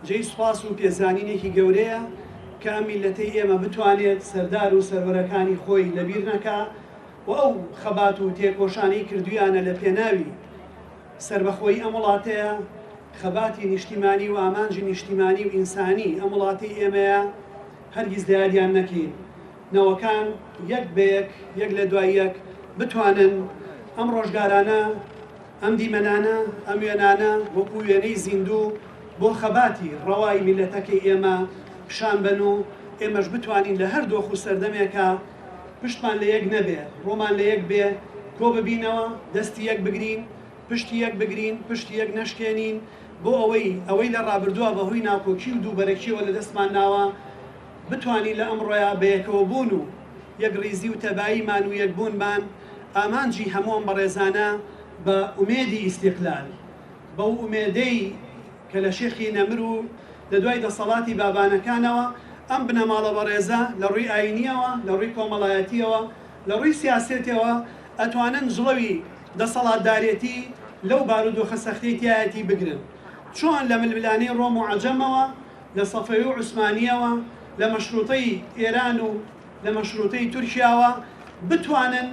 جێی سوپاس و پێزانینێکی گەورەیە کە ئەم میللەتەی ئێمە بتوانێت سەردار و سەروەرەکانی خۆی لەبیر نەکا و ئەو خەبات و تێکۆشانەی کردویانە لە پێناوی سەربەخۆیی ئەم وڵاتەیە، خەباتی نیشتیمانی و ئامانجی نیشتیمانی و ئینسانی ئەم وڵاتەی ئێمەیە، هەرگیز لە یادیان نەکەین. نەوەکان یەک بە یەک، یەک لە دوای یەک بتوانن ئەم ڕۆژگارانە، ئەم دیمەنانە، ئەم وێنانە وەکوو وێنەی زیندوو بۆ خەباتی ڕەوای میللەتەکەی ئێمە پیشان بەن و ئێمەش بتوانین لە هەر دۆخ و سەردەمێکا پشتمان لە یەک نەبێ، ڕوومان لە یەک بێ، کۆ ببینەوە، دەستی یەک بگرین، پشتی یەک بگرین، پشتی یەک نەشکێنین، بۆ ئەوەی ئەوەی لە ڕابردووا بە هۆی ناکۆکی و دووبەرەکییەوە لە دەستمان ناوە، بتوانین لە ئەمڕۆیا بە یەکەوەبوون و یەکڕیزی و تەباییمان و یەکبوونمان، ئامانجی هەموو ئەم بەڕێزانە بە ئومێدی ئیستیقلال، بەو ئومێدەی کە لە شێخی نەمر و لە دوای دەسەڵاتی بابانەکانەوە ئەم بنەماڵە بەڕێزە لە ڕووی ئایینییەوە، لە ڕووی کۆمەڵایەتییەوە، لە ڕووی سیاسیەتەوە ئەتوانن جڵەوی دەسەڵاتدارێتی لەو بارودۆخە سەختەی تیایەتی بگرن. چۆن لە ململانێی ڕۆم و عەجەمەوە، لە سەفەوی و عوسمانییەوە، لە مەشروتەی ئێران و لە مەشروتەی تورکیاوە بتوانن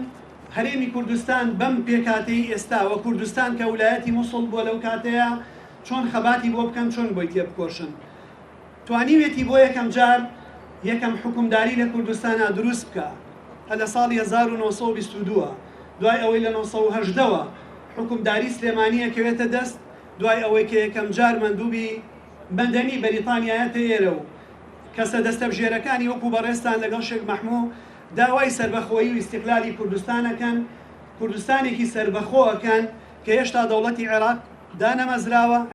هەرێمی کوردستان بەم پێکهاتەی ئێستا و کوردستان کە ولایەتی موسڵ بووە لەو کاتەیا چۆن خەباتی بۆ بکەن چۆن بۆی تێبکۆشن توانیوێتی بۆ یەکەم جار یەکەم حوکمداری لە کوردستانا دروست بکا هەر لە ساڵی 1922 دوای ئەوەی لە 918 وە حوکمداری سلێمانی ئەکەوێتە دەست دوای ئەوەی کە یەکەم جار مەندوبی مەدەنی بەریتانیایەتە ئێرە و کەسە دەستەبژێرەکانی وەکو بەڕێزتان لەگەڵ شێخ مەحموو داوای سەربەخۆیی و ئیستیقلالی کوردستان ئەکەن، کوردستانێکی سەربەخۆ ئەکەن کە هێشتا دەوڵەتی عێراق دانەمەزراوە.